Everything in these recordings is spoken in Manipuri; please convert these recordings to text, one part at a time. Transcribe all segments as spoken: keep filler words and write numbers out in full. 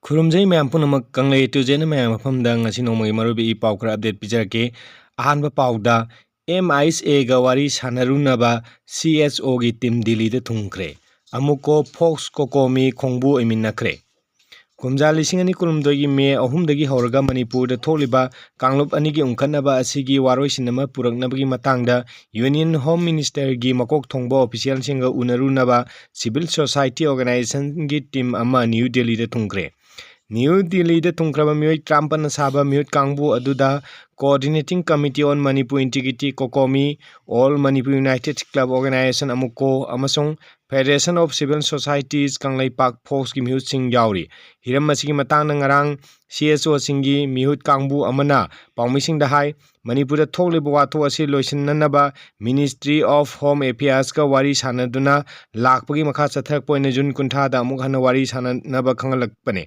ꯈꯨꯔꯨꯝꯖꯩ ꯃꯌꯥꯝ ꯄꯨꯝꯅꯃꯛ꯫ ꯀꯪꯂꯩ ꯇꯨꯖꯦꯅ ꯃꯌꯥꯝ ꯃꯐꯝꯗ ꯉꯁꯤ ꯅꯣꯡꯃꯒꯤ ꯃꯔꯨꯑꯣꯏꯕ ꯏ ꯄꯥꯎ ꯈꯔ update ꯄꯤꯖꯔꯛꯀꯦ꯫ ꯑꯍꯥꯟꯕ ꯄꯥꯎꯗ, M I S Aꯒ ꯋꯥꯔꯤ ꯁꯥꯟꯅꯔꯨꯅꯕ C S Oꯒꯤ team ꯗꯤꯜꯂꯤꯗ ꯊꯨꯡꯈ꯭ꯔꯦ꯫ ꯑꯃꯨꯛꯀꯣ ꯐꯣꯛꯁ ꯀꯣꯀꯣꯃꯤ ꯈꯣꯡꯕꯨ ꯑꯣꯏꯃꯤꯟꯅꯈ꯭ꯔꯦ꯫ ꯀꯨꯝꯖꯥ ꯂꯤꯁꯤꯡ ꯑꯅꯤ ꯀꯨꯟꯍꯨꯝꯗꯣꯏꯒꯤ ꯃꯦ ꯑꯍꯨꯝꯗꯒꯤ ꯍꯧꯔꯒ ꯃꯅꯤꯄꯨꯔꯗ ꯊꯣꯛꯂꯤꯕ ꯀꯥꯡꯂꯨꯞ ꯑꯅꯤꯒꯤ ꯎꯪꯈꯠꯅꯕ ꯑꯁꯤꯒꯤ ꯋꯥꯔꯣꯏꯁꯤꯟ ꯑꯃ ꯄꯨꯔꯛꯅꯕꯒꯤ ꯃꯇꯥꯡꯗ Union Home Ministerꯒꯤ ꯃꯀꯣꯛ ꯊꯣꯡꯕ officialꯁꯤꯡꯒ ꯎꯅꯔꯨꯅꯕ civil society organizationꯒꯤ team ꯑꯃ ꯅ꯭ꯌꯨ ꯗꯤꯜꯂꯤꯗ ꯊꯨꯡꯈ꯭ꯔꯦ꯫ ꯅ꯭ꯌꯨ ꯗꯤꯜꯂꯤꯗ ꯊꯨꯡꯈ꯭ꯔꯕ ꯃꯤꯑꯣꯏ ꯇꯔꯥꯃꯥꯄꯟꯅ ꯁꯥꯕ ꯃꯤꯍꯨꯠ ꯀꯥꯡꯕꯨ ꯑꯗꯨꯗ Coordinating Committee on Manipur Integrity, ꯀꯣꯀꯣꯃꯤ, All Manipur United Club Organization, ꯑꯃꯨꯛꯀꯣ, ꯑꯃꯁꯨꯡ Federation of Civil Societies Kangleipak, ꯐꯣꯛꯁꯀꯤ ꯃꯤꯍꯨꯠꯁꯤꯡ ꯌꯥꯎꯔꯤ꯫ ꯍꯤꯔꯝ ꯑꯁꯤꯒꯤ ꯃꯇꯥꯡꯗ ꯉꯔꯥꯡ C S Oꯁꯤꯡꯒꯤ ꯃꯤꯍꯨꯠ ꯀꯥꯡꯕꯨ ꯑꯃꯅ ꯄꯥꯎꯃꯤꯁꯤꯡꯗ ꯍꯥꯏ, ꯃꯅꯤꯄꯨꯔꯗ ꯊꯣꯛꯂꯤꯕ ꯋꯥꯊꯣꯛ ꯑꯁꯤ ꯂꯣꯏꯁꯤꯟꯅꯅꯕ Ministry of Home Affairsꯀ ꯋꯥꯔꯤ ꯁꯥꯟꯅꯗꯨꯅ ꯂꯥꯛꯄꯒꯤ ꯃꯈꯥ ꯆꯠꯊꯔꯛꯄ ꯑꯣꯏꯅ ꯖꯨꯟ ꯀꯨꯟꯊ꯭ꯔꯥꯗ ꯑꯃꯨꯛ ꯍꯟꯅ ꯋꯥꯔꯤ ꯁꯥꯟꯅꯅꯕ ꯈꯪꯍꯜꯂꯛꯄꯅꯤ꯫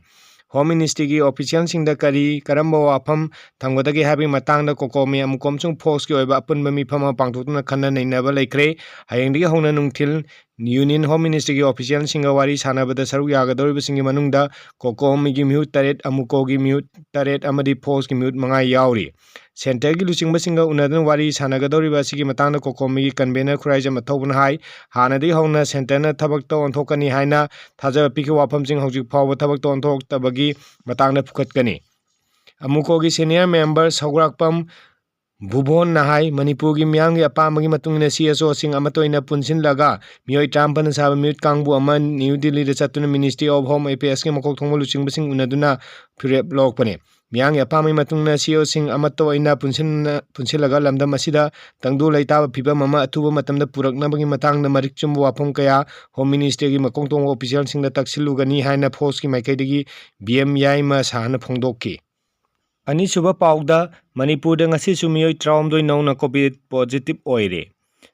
Home Ministryꯒꯤ officialꯁꯤꯡꯗ ꯀꯔꯤ ꯀꯔꯝꯕ ꯋꯥꯐꯝ ꯊꯝꯒꯗꯒꯦ ꯍꯥꯏꯕꯒꯤ ꯃꯇꯥꯡꯗ ꯀꯣꯀꯣꯃꯤ ꯑꯃꯨꯛꯀꯣ ꯑꯃꯁꯨꯡ ꯐꯣꯛꯁꯀꯤ ꯑꯣꯏꯕ ꯑꯄꯨꯟꯕ ꯃꯤꯐꯝ ꯑꯃ ꯄꯥꯡꯊꯣꯛꯇꯨꯅ ꯈꯟꯅ ꯅꯩꯅꯕ ꯂꯩꯈ꯭ꯔꯦ꯫ ꯍꯌꯦꯡꯗꯒꯤ ꯍꯧꯅ ꯅꯨꯡꯊꯤꯜ Union Home Ministryꯒꯤ officialꯁꯤꯡꯒ ꯋꯥꯔꯤ ꯁꯥꯟꯅꯕꯗ ꯁꯔꯨꯛ ꯌꯥꯒꯗꯧꯔꯤꯕꯁꯤꯡꯒꯤ ꯃꯅꯨꯡꯗ ꯀꯣꯀꯣꯃꯤꯒꯤ ꯃꯤꯍꯨꯠ ꯇꯔꯦꯠ, ꯑꯃꯨꯛꯀꯣꯒꯤ ꯃꯤꯍꯨꯠ ꯇꯔꯦꯠ ꯑꯃꯗꯤ ꯐꯣꯛꯁꯀꯤ ꯃꯤꯍꯨꯠ ꯃꯉꯥ ꯌꯥꯎꯔꯤ꯫ Centreꯒꯤ ꯂꯨꯆꯤꯡꯕꯁꯤꯡꯒ ꯎꯅꯗꯨꯅ ꯋꯥꯔꯤ ꯁꯥꯟꯅꯒꯗꯧꯔꯤꯕ ꯑꯁꯤꯒꯤ ꯃꯇꯥꯡꯗ ꯀꯣꯀꯣꯃꯤꯒꯤ convener ꯈꯨꯔꯥꯏꯖꯝ ꯑꯊꯧꯕꯅ ꯍꯥꯏ, ꯍꯥꯟꯅꯗꯒꯤ ꯍꯧꯅ Centreꯅ ꯊꯕꯛꯇ ꯑꯣꯟꯊꯣꯛꯀꯅꯤ ꯍꯥꯏꯅ ꯊꯥꯖꯕ ꯄꯤꯈꯤꯕ ꯋꯥꯐꯝꯁꯤꯡ ꯍꯧꯖꯤꯛ ꯐꯥꯎꯕ ꯊꯕꯛꯇ ꯑꯣꯟꯊꯣꯛꯇꯕꯒꯤ ꯃꯇꯥꯡꯗ ꯐꯨꯀꯠꯀꯅꯤ꯫ ꯑꯃꯨꯛꯀꯣꯒꯤ senior member ꯁꯧꯒ꯭ꯔꯥꯛꯄꯝ ꯚꯨꯕꯣꯟꯅ ꯍꯥꯏ, ꯃꯅꯤꯄꯨꯔꯒꯤ ꯃꯤꯌꯥꯝꯒꯤ ꯑꯄꯥꯝꯕꯒꯤ ꯃꯇꯨꯡ ꯏꯟꯅ C S Oꯁꯤꯡ ꯑꯃꯠꯇ ꯑꯣꯏꯅ ꯄꯨꯟꯁꯤꯜꯂꯒ ꯃꯤꯑꯣꯏ ꯇꯔꯥꯃꯥꯄꯟꯅ ꯁꯥꯕ ꯃꯤꯍꯨꯠ ꯀꯥꯡꯕꯨ ꯑꯃ ꯅ꯭ꯌꯨ ꯗꯤꯜꯂꯤꯗ ꯆꯠꯇꯨꯅ Ministry of Home Affairsꯀꯤ ꯃꯀꯣꯛ ꯊꯣꯡꯕ ꯂꯨꯆꯤꯡꯕꯁꯤꯡ ꯎꯅꯗꯨꯅ ꯐꯤꯔꯦꯞ ꯂꯧꯔꯛꯄꯅꯤ꯫ ꯃꯤꯌꯥꯝꯒꯤ ꯑꯄꯥꯝꯕꯒꯤ ꯃꯇꯨꯡ ꯏꯟꯅ C S Oꯁꯤꯡ ꯑꯃꯠꯇ ꯑꯣꯏꯅ ꯄꯨꯟꯁꯤꯟꯅ-, ꯄꯨꯟꯁꯤꯜꯂꯒ ꯂꯝꯗꯝ ꯑꯁꯤꯗ ꯇꯪꯗꯨ ꯂꯩꯇꯥꯕ ꯐꯤꯕꯝ ꯑꯃ ꯑꯊꯨꯕ ꯃꯇꯝꯗ ꯄꯨꯔꯛꯅꯕꯒꯤ ꯃꯇꯥꯡꯗ ꯃꯔꯤꯛ ꯆꯨꯝꯕ ꯋꯥꯐꯝ ꯀꯌꯥ Home Ministryꯒꯤ ꯃꯀꯣꯛ ꯊꯣꯡꯕ officialꯁꯤꯡꯗ ꯇꯛꯁꯤꯜꯂꯨꯒꯅꯤ ꯍꯥꯏꯅ ꯐꯣꯛꯁꯀꯤ ꯃꯥꯏꯀꯩꯗꯒꯤ B M ꯌꯥꯏꯃ ꯁꯥꯍꯅ ꯐꯣꯡꯗꯣꯛꯈꯤ꯫ ꯑꯅꯤꯁꯨꯕ ꯄꯥꯎꯗ, ꯃꯅꯤꯄꯨꯔꯗ ꯉꯁꯤꯁꯨ ꯃꯤꯑꯣꯏ ꯇꯔꯥꯍꯨꯝꯗꯣꯏ ꯅꯧꯅ COVID positive ꯑꯣꯏꯔꯦ꯫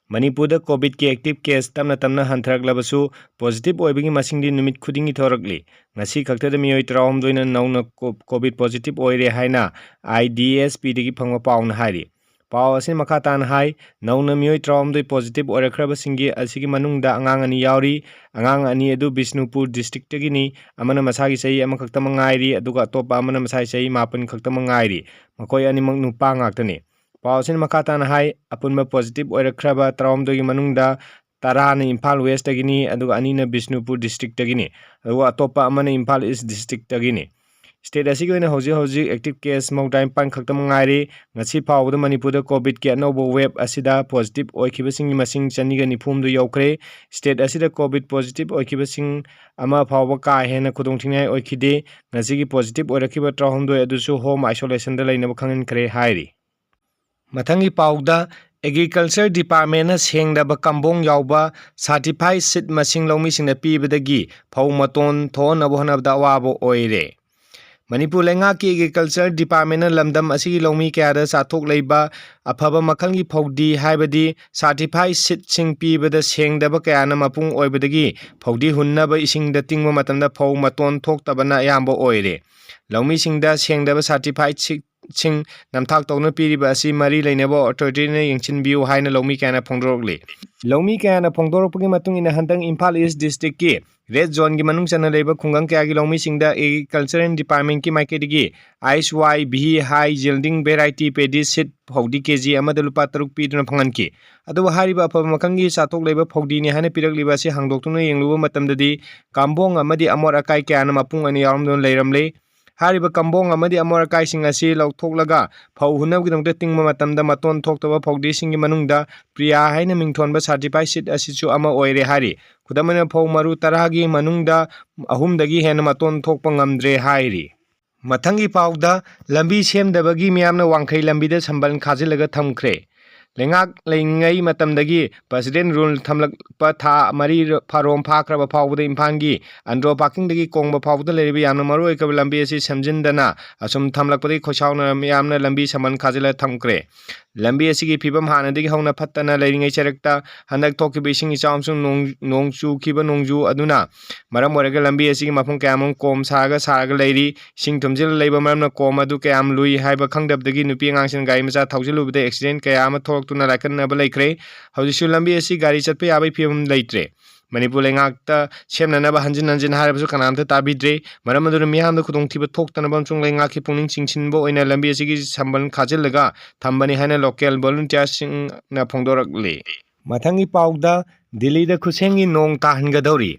ꯃꯅꯤꯄꯨꯔꯗ COVIDꯀꯤ active case ꯇꯞꯅ ꯇꯞꯅ ꯍꯟꯊꯔꯛꯂꯕꯁꯨ, positive ꯑꯣꯏꯕꯒꯤ ꯃꯁꯤꯡꯗꯤ ꯅꯨꯃꯤꯠ ꯈꯨꯗꯤꯡꯒꯤ ꯊꯣꯔꯛꯂꯤ꯫ ꯉꯁꯤ ꯈꯛꯇꯗ ꯃꯤꯑꯣꯏ ꯇꯔꯥꯍꯨꯝꯗꯣꯏꯅ ꯅꯧꯅ ꯀꯣ-, COVID positive ꯑꯣꯏꯔꯦ ꯍꯥꯏꯅ IDSPꯗꯒꯤ ꯐꯪꯕ ꯄꯥꯎꯅ ꯍꯥꯏꯔꯤ꯫ ꯄꯥꯎ ꯑꯁꯤꯅ ꯃꯈꯥ ꯇꯥꯅ ꯍꯥꯏ, ꯅꯧꯅ ꯃꯤꯑꯣꯏ ꯇꯔꯥꯍꯨꯝꯗꯣꯏ positive ꯑꯣꯏꯔꯛꯈ꯭ꯔꯕꯁꯤꯡꯒꯤ ꯑꯁꯤꯒꯤ ꯃꯅꯨꯡꯗ ꯑꯉꯥꯡ ꯑꯅꯤ ꯌꯥꯎꯔꯤ꯫ ꯑꯉꯥꯡ ꯑꯅꯤ ꯑꯗꯨ ꯕꯤꯁꯅꯨꯄꯨꯔ districtꯇꯒꯤꯅꯤ꯫ ꯑꯃꯅ ꯃꯁꯥꯒꯤ ꯆꯍꯤ ꯑꯃꯈꯛꯇꯃꯛ ꯉꯥꯏꯔꯤ, ꯑꯗꯨꯒ ꯑꯇꯣꯞꯄ ꯑꯃꯅ ꯃꯁꯥꯒꯤ ꯆꯍꯤ ꯃꯥꯄꯟ ꯈꯛꯇꯃꯛ ꯉꯥꯏꯔꯤ꯫ ꯃꯈꯣꯏ ꯑꯅꯤꯃꯛ ꯅꯨꯄꯥ ꯉꯥꯛꯇꯅꯤ꯫ ꯄꯥꯎ ꯑꯁꯤꯅ ꯃꯈꯥ ꯇꯥꯅ ꯍꯥꯏ, ꯑꯄꯨꯟꯕ positive ꯑꯣꯏꯔꯛꯈ꯭ꯔꯕ ꯇꯔꯥꯍꯨꯝꯗꯣꯏꯒꯤ ꯃꯅꯨꯡꯗ ꯇꯔꯥꯅ ꯏꯝꯐꯥꯜ Westꯇꯒꯤꯅꯤ, ꯑꯗꯨꯒ ꯑꯅꯤꯅ ꯕꯤꯁꯅꯨꯄꯨꯔ districtꯇꯒꯤꯅꯤ, ꯑꯗꯨꯒ ꯑꯇꯣꯞꯄ ꯑꯃꯅ ꯏꯝꯐꯥꯜ East districtꯇꯒꯤꯅꯤ꯫ State ꯑꯁꯤꯒꯤ ꯑꯣꯏꯅ ꯍꯧꯖꯤꯛ ꯍꯧꯖꯤꯛ active case ꯃꯧꯗ꯭ꯔꯥ ꯅꯤꯄꯥꯟ ꯈꯛꯇꯃꯛ ꯉꯥꯏꯔꯤ꯫ ꯉꯁꯤ ꯐꯥꯎꯕꯗ ꯃꯅꯤꯄꯨꯔꯗ COVID-ꯀꯤ ꯑꯅꯧꯕ wave ꯑꯁꯤꯗ positive ꯑꯣꯏꯈꯤꯕꯁꯤꯡꯒꯤ ꯃꯁꯤꯡ ꯆꯅꯤꯒ ꯅꯤꯐꯨ ꯍꯨꯝꯗꯣꯏ ꯌꯧꯈ꯭ꯔꯦ꯫ State ꯑꯁꯤꯗ COVID positive ꯑꯣꯏꯈꯤꯕꯁꯤꯡ ꯑꯃ ꯐꯥꯎꯕ ꯀꯥ ꯍꯦꯟꯅ ꯈꯨꯗꯣꯡꯊꯤꯅꯤꯡꯉꯥꯏ ꯑꯣꯏꯈꯤꯗꯦ꯫ ꯉꯁꯤꯒꯤ positive ꯑꯣꯏꯔꯛꯈꯤꯕ ꯇꯔꯥꯍꯨꯝꯗꯣꯏ ꯑꯗꯨꯁꯨ home isolationꯗ ꯂꯩꯅꯕ ꯈꯪꯍꯟꯈ꯭ꯔꯦ ꯍꯥꯏꯔꯤ꯫ ꯃꯊꯪꯒꯤ ꯄꯥꯎꯗ, Agriculture Departmentꯅ ꯁꯦꯡꯗꯕ ꯀꯝꯕꯣꯡ ꯌꯥꯎꯕ certified seed ꯃꯁꯤꯡ ꯂꯧꯃꯤꯁꯤꯡꯗ ꯄꯤꯕꯗꯒꯤ ꯐꯧ ꯃꯇꯣꯟ ꯊꯣꯛꯍꯟꯅꯕ ꯍꯣꯠꯅꯕꯗ ꯑꯋꯥꯕ ꯑꯣꯏꯔꯦ꯫ ꯃꯅꯤꯄꯨꯔ ꯂꯩꯉꯥꯛꯀꯤ Agriculture Departmentꯅ ꯂꯝꯗꯝ ꯑꯁꯤꯒꯤ ꯂꯧꯃꯤ ꯀꯌꯥꯗ ꯆꯥꯊꯣꯛ ꯂꯩꯕ ꯑꯐꯕ ꯃꯈꯜꯒꯤ ꯐꯧꯗꯤ, ꯍꯥꯏꯕꯗꯤ certified seedꯁꯤꯡ ꯄꯤꯕꯗ ꯁꯦꯡꯗꯕ ꯀꯌꯥꯅ ꯃꯄꯨꯡ ꯑꯣꯏꯕꯗꯒꯤ ꯐꯧꯗꯤ ꯍꯨꯟꯅꯕ ꯏꯁꯤꯡꯗ ꯇꯤꯡꯕ ꯃꯇꯝꯗ ꯐꯧ ꯃꯇꯣꯟ ꯊꯣꯛꯇꯕꯅ ꯑꯌꯥꯝꯕ ꯑꯣꯏꯔꯦ꯫ ꯂꯧꯃꯤꯁꯤꯡꯗ ꯁꯦꯡꯗꯕ certified seedꯁꯤꯡ ꯅꯝꯊꯥꯛ ꯇꯧꯗꯨꯅ ꯄꯤꯔꯤꯕ ꯑꯁꯤ ꯃꯔꯤ ꯂꯩꯅꯕ authorityꯅ ꯌꯦꯡꯁꯤꯟꯕꯤꯌꯨ ꯍꯥꯏꯅ ꯂꯧꯃꯤ ꯀꯌꯥꯅ ꯐꯣꯡꯗꯣꯔꯛꯂꯤ꯫ ꯂꯧꯃꯤ ꯀꯌꯥꯅ ꯐꯣꯡꯗꯣꯔꯛꯄꯒꯤ ꯃꯇꯨꯡ ꯏꯟꯅ, ꯍꯟꯗꯛ ꯏꯝꯐꯥꯜ East districtꯀꯤ red zoneꯒꯤ ꯃꯅꯨꯡ ꯆꯟꯅ ꯂꯩꯕ ꯈꯨꯡꯒꯪ ꯀꯌꯥꯒꯤ ꯂꯧꯃꯤꯁꯤꯡꯗ Agriculture Departmentꯀꯤ ꯃꯥꯏꯀꯩꯗꯒꯤ H Y B high yielding variety paddy seed ꯐꯧꯗꯤ KG ꯑꯃꯗ ꯂꯨꯄꯥ ꯇꯔꯨꯛ ꯄꯤꯗꯨꯅ ꯐꯪꯍꯟꯈꯤ꯫ ꯑꯗꯨꯕꯨ ꯍꯥꯏꯔꯤꯕ ꯑꯐꯕ ꯃꯈꯜꯒꯤ ꯆꯥꯊꯣꯛ ꯂꯩꯕ ꯐꯧꯗꯤꯅꯤ ꯍꯥꯏꯅ ꯄꯤꯔꯛꯂꯤꯕ ꯑꯁꯤ ꯍꯥꯡꯗꯣꯛꯇꯨꯅ ꯌꯦꯡꯂꯨꯕ ꯃꯇꯝꯗꯗꯤ ꯀꯥꯝꯕꯣꯡ ꯑꯃꯗꯤ ꯑꯃꯣꯠ ꯑꯀꯥꯏ ꯀꯌꯥꯅ ꯃꯄꯨꯡ ꯑꯣꯏꯅ ꯌꯥꯎꯔꯝꯗꯨꯅ ꯂꯩꯔꯝꯂꯦ꯫ ꯍꯥꯏꯔꯤꯕ ꯀꯝꯕꯣꯡ ꯑꯃꯗꯤ ꯑꯃꯣꯠ ꯑꯀꯥꯏꯁꯤꯡ ꯑꯁꯤ ꯂꯧꯊꯣꯛꯂꯒ ꯐꯧ ꯍꯨꯟꯅꯕꯒꯤꯗꯃꯛꯇ ꯇꯤꯡꯕ ꯃꯇꯝꯗ ꯃꯇꯣꯟ ꯊꯣꯛꯇꯕ ꯐꯧꯗꯤꯁꯤꯡꯒꯤ ꯃꯅꯨꯡꯗ ꯄ꯭ꯔꯤꯌꯥ ꯍꯥꯏꯅ ꯃꯤꯡꯊꯣꯟꯕ certified seed ꯑꯁꯤꯁꯨ ꯑꯃ ꯑꯣꯏꯔꯦ ꯍꯥꯏꯔꯤ꯫ ꯈꯨꯗꯝ ꯑꯣꯏꯅ, ꯐꯧ ꯃꯔꯨ ꯇꯔꯥꯒꯤ ꯃꯅꯨꯡꯗ ꯑꯍꯨꯝꯗꯒꯤ ꯍꯦꯟꯅ ꯃꯇꯣꯟ ꯊꯣꯛꯄ ꯉꯝꯗ꯭ꯔꯦ ꯍꯥꯏꯔꯤ꯫ ꯃꯊꯪꯒꯤ ꯄꯥꯎꯗ, ꯂꯝꯕꯤ ꯁꯦꯝꯗꯕꯒꯤ ꯃꯤꯌꯥꯝꯅ ꯋꯥꯡꯈꯩ ꯂꯝꯕꯤꯗ ꯁꯝꯕꯜ ꯈꯥꯖꯤꯜꯂꯒ ꯊꯝꯈ꯭ꯔꯦ꯫ ꯂꯩꯉꯥꯛ ꯂꯩꯉꯩ ꯃꯇꯝꯗꯒꯤ ꯄ꯭ꯔꯁꯤꯗꯦꯟ ꯔꯨꯜ ꯊꯝꯂꯛꯄ ꯊꯥ ꯃꯔꯤ ꯐꯥꯔꯣꯝ ꯐꯥꯈ꯭ꯔꯕ ꯐꯥꯎꯕꯗ ꯏꯝꯐꯥꯜꯒꯤ ꯑꯟꯗ꯭ꯔꯣ ꯄꯥꯔꯀꯤꯡꯗꯒꯤ ꯀꯣꯡꯕ ꯐꯥꯎꯕꯗ ꯂꯩꯔꯤꯕ ꯌꯥꯝꯅ ꯃꯔꯨ ꯑꯣꯏꯈ꯭ꯔꯕ ꯂꯝꯕꯤ ꯑꯁꯤ ꯁꯦꯝꯖꯤꯟꯗꯅ ꯑꯁꯨꯝ ꯊꯝꯂꯛꯄꯗꯒꯤ ꯈꯣꯏꯁꯥꯎꯅ ꯃꯤꯌꯥꯝꯅ ꯂꯝꯕꯤ ꯁꯝꯕꯜ ꯈꯥꯖꯤꯜꯂ ꯊꯝꯈ꯭ꯔꯦ꯫ ꯂꯝꯕꯤ ꯑꯁꯤꯒꯤ ꯐꯤꯕꯝ ꯍꯥꯟꯅꯗꯒꯤ ꯍꯧꯅ ꯐꯠꯇꯅ ꯂꯩꯔꯤꯉꯩ ꯆꯔꯛꯇ ꯍꯟꯗꯛ ꯊꯣꯛꯈꯤꯕ ꯏꯁꯤꯡ ꯏꯆꯥꯎ ꯑꯃꯁꯨꯡ ꯅꯣꯡ, ꯅꯣꯡ ꯆꯨꯈꯤꯕ ꯅꯣꯡꯖꯨ ꯑꯗꯨꯅ ꯃꯔꯝ ꯑꯣꯏꯔꯒ ꯂꯝꯕꯤ ꯑꯁꯤꯒꯤ ꯃꯐꯝ ꯀꯌꯥꯃꯔꯨꯝ ꯀꯣꯝ ꯁꯥꯔꯒ, ꯁꯥꯔꯒ ꯂꯩꯔꯤ꯫ ꯏꯁꯤꯡ ꯊꯨꯝꯖꯤꯜꯂ ꯂꯩꯕ ꯃꯔꯝꯅ ꯀꯣꯝ ꯑꯗꯨ ꯀꯌꯥꯝ ꯂꯨꯏ ꯍꯥꯏꯕ ꯈꯪꯗꯕꯗꯒꯤ ꯅꯨꯄꯤ ꯑꯉꯥꯡꯁꯤꯡ ꯒꯥꯔꯤ ꯃꯆꯥ ꯊꯧꯖꯤꯜꯂꯨꯕꯗ ꯑꯦꯛꯁꯤꯗꯦꯟ ꯀꯌꯥ ꯑꯃ ꯊꯣꯛꯂꯛꯇꯨꯅ ꯂꯥꯏꯀꯠꯅꯕ ꯂꯩꯈ꯭ꯔꯦ꯫ ꯍꯧꯖꯤꯛꯁꯨ ꯂꯝꯕꯤ ꯑꯁꯤ ꯒꯥꯔꯤ ꯆꯠꯄ ꯌꯥꯕꯒꯤ ꯐꯤꯕꯝ ꯂꯩꯇ꯭ꯔꯦ꯫ ꯃꯅꯤꯄꯨꯔ ꯂꯩꯉꯥꯛꯇ ꯁꯦꯝꯅꯅꯕ ꯍꯟꯖꯤꯟ ꯍꯟꯖꯤꯟ ꯍꯥꯏꯔꯕꯁꯨ ꯀꯅꯥꯝꯇ ꯇꯥꯕꯤꯗ꯭ꯔꯦ꯫ ꯃꯔꯝ ꯑꯗꯨꯅ ꯃꯤꯌꯥꯝꯗ ꯈꯨꯗꯣꯡꯊꯤꯕ ꯊꯣꯛꯇꯅꯕ ꯑꯃꯁꯨꯡ ꯂꯩꯉꯥꯛꯀꯤ ꯄꯨꯛꯅꯤꯡ ꯆꯤꯡꯁꯤꯟꯕ ꯑꯣꯏꯅ ꯂꯝꯕꯤ ꯑꯁꯤꯒꯤ ꯁꯝꯕꯜ ꯈꯥꯖꯤꯜꯂꯒ ꯊꯝꯕꯅꯤ ꯍꯥꯏꯅ ꯂꯣꯀꯦꯜ ꯚꯣꯂꯨꯟꯇꯤꯌꯔꯁꯤꯡꯅ ꯐꯣꯡꯗꯣꯔꯛꯂꯤ꯫ ꯃꯊꯪꯒꯤ ꯄꯥꯎꯗ ꯗꯤꯜꯂꯤꯗ ꯈꯨꯠꯁꯦꯝꯒꯤ ꯅꯣꯡ ꯇꯥꯍꯟꯒꯗꯧꯔꯤ꯫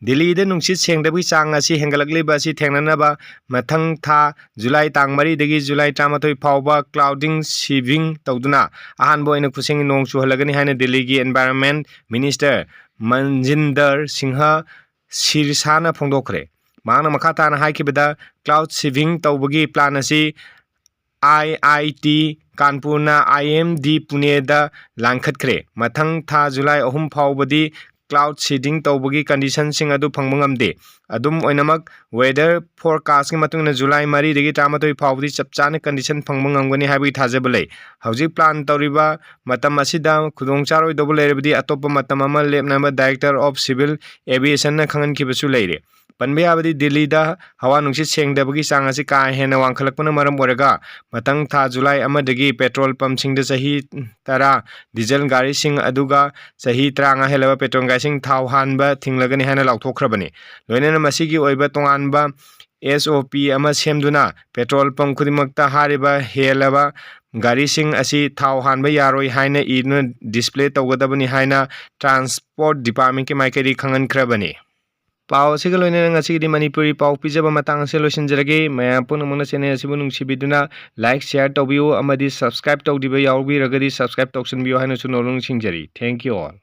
ꯗꯤꯜꯂꯤꯗ ꯅꯨꯡꯁꯤꯠ ꯁꯦꯡꯗꯕꯒꯤ ꯆꯥꯡ ꯑꯁꯤ ꯍꯦꯟꯒꯠꯂꯛꯂꯤꯕ ꯑꯁꯤ ꯊꯦꯡꯅꯅꯕ ꯃꯊꯪ ꯊꯥ ꯖꯨꯂꯥꯏ ꯇꯥꯡ ꯃꯔꯤꯗꯒꯤ ꯖꯨꯂꯥꯏ ꯇꯔꯥꯃꯥꯊꯣꯏ ꯐꯥꯎꯕ clouding sieving ꯇꯧꯗꯨꯅ ꯑꯍꯥꯟꯕ ꯑꯣꯏꯅ ꯈꯨꯠꯁꯦꯝꯒꯤ ꯅꯣꯡ ꯆꯨꯍꯜꯂꯒꯅꯤ ꯍꯥꯏꯅ ꯗꯤꯜꯂꯤꯒꯤ environment minister ꯃꯟꯖꯤꯟꯗꯔ ꯁꯤꯡꯍ ꯁꯤꯔꯁꯥꯅ ꯐꯣꯡꯗꯣꯛꯈ꯭ꯔꯦ꯫ ꯃꯍꯥꯛꯅ ꯃꯈꯥ ꯇꯥꯅ ꯍꯥꯏꯈꯤꯕꯗ, cloud sieving ꯇꯧꯕꯒꯤ plan ꯑꯁꯤ I I T ꯀꯥꯟꯄꯨꯔꯅ I M D ꯄꯨꯅꯦꯗ ꯂꯥꯟꯈꯠꯈ꯭ꯔꯦ꯫ ꯃꯊꯪ ꯊꯥ ꯖꯨꯂꯥꯏ ꯑꯍꯨꯝ ꯐꯥꯎꯕꯗꯤ cloud seeding ꯇꯧꯕꯒꯤ conditionꯁꯤꯡ ꯑꯗꯨ ꯐꯪꯕ ꯉꯝꯗꯦ꯫ ꯑꯗꯨꯝ ꯑꯣꯏꯅꯃꯛ, weather forecastꯀꯤ ꯃꯇꯨꯡ ꯏꯟꯅ ꯖꯨꯂꯥꯏ ꯃꯔꯤꯗꯒꯤ ꯇꯔꯥꯃꯥꯊꯣꯏ ꯐꯥꯎꯕꯗꯤ ꯆꯞ ꯆꯥꯅ condition ꯐꯪꯕ ꯉꯝꯒꯅꯤ ꯍꯥꯏꯕꯒꯤ ꯊꯥꯖꯕ ꯂꯩ꯫ ꯍꯧꯖꯤꯛ plan ꯇꯧꯔꯤꯕ ꯃꯇꯝ ꯑꯁꯤꯗ ꯈꯨꯗꯣꯡ ꯆꯥꯔꯣꯏꯗꯧꯕ ꯂꯩꯔꯕꯗꯤ ꯑꯇꯣꯞꯄ ꯃꯇꯝ ꯑꯃ ꯂꯦꯞꯅꯕ Director of Civil Aviationꯅ ꯈꯪꯍꯟꯈꯤꯕꯁꯨ ꯂꯩꯔꯤ꯫ ꯄꯟꯕ ꯌꯥꯕꯗꯤ, ꯗꯤꯜꯂꯤꯗ ꯍꯋꯥ ꯅꯨꯡꯁꯤꯠ ꯁꯦꯡꯗꯕꯒꯤ ꯆꯥꯡ ꯑꯁꯤ ꯀꯥ ꯍꯦꯟꯅ ꯋꯥꯡꯈꯠꯂꯛꯄꯅ ꯃꯔꯝ ꯑꯣꯏꯔꯒ, ꯃꯊꯪ ꯊꯥ ꯖꯨꯂꯥꯏ ꯑꯃꯗꯒꯤ petrol pumpꯁꯤꯡꯗ ꯆꯍꯤ ꯇꯔꯥ diesel ꯒꯥꯔꯤꯁꯤꯡ ꯑꯗꯨꯒ ꯆꯍꯤ ꯇꯔꯥꯃꯉꯥ ꯍꯦꯜꯂꯕ petrol ꯒꯥꯔꯤꯁꯤꯡ ꯊꯥꯎ ꯍꯥꯟꯕ ꯊꯤꯡꯂꯒꯅꯤ ꯍꯥꯏꯅ ꯂꯥꯎꯊꯣꯛꯈ꯭ꯔꯕꯅꯤ꯫ ꯂꯣꯏꯅꯅ ꯃꯁꯤꯒꯤ ꯑꯣꯏꯕ ꯇꯣꯉꯥꯟꯕ S O P ꯑꯃ ꯁꯦꯝꯗꯨꯅ petrol pump ꯈꯨꯗꯤꯡꯃꯛꯇ ꯍꯥꯏꯔꯤꯕ ꯍꯦꯜꯂꯕ ꯒꯥꯔꯤꯁꯤꯡ ꯑꯁꯤ ꯊꯥꯎ ꯍꯥꯟꯕ ꯌꯥꯔꯣꯏ ꯍꯥꯏꯅ ꯏꯗꯨꯅ display ꯇꯧꯒꯗꯕꯅꯤ ꯍꯥꯏꯅ Transport Departmentꯀꯤ ꯃꯥꯏꯀꯩꯗꯒꯤ ꯈꯪꯍꯟꯈ꯭ꯔꯕꯅꯤ꯫ ꯄꯥꯎ ꯑꯁꯤꯒ ꯂꯣꯏꯅꯅ ꯉꯁꯤꯒꯤꯗꯤ ꯃꯅꯤꯄꯨꯔꯤ ꯄꯥꯎ ꯄꯤꯖꯕ ꯃꯇꯥꯡ ꯑꯁꯤꯗ ꯂꯣꯏꯁꯤꯟꯖꯔꯒꯦ꯫ ꯃꯌꯥꯝ ꯄꯨꯝꯅꯃꯛꯅ channel ꯑꯁꯤꯕꯨ ꯅꯨꯡꯁꯤꯕꯤꯗꯨꯅ like, share ꯇꯧꯕꯤꯌꯨ ꯑꯃꯗꯤ subscribe ꯇꯧꯗ꯭ꯔꯤꯕ ꯌꯥꯎꯕꯤꯔꯒꯗꯤ subscribe ꯇꯧꯁꯤꯟꯕꯤꯌꯨ ꯍꯥꯏꯅꯁꯨ ꯅꯣꯜꯂꯨꯛ ꯅꯤꯡꯁꯤꯡꯖꯔꯤ꯫ Thank you all.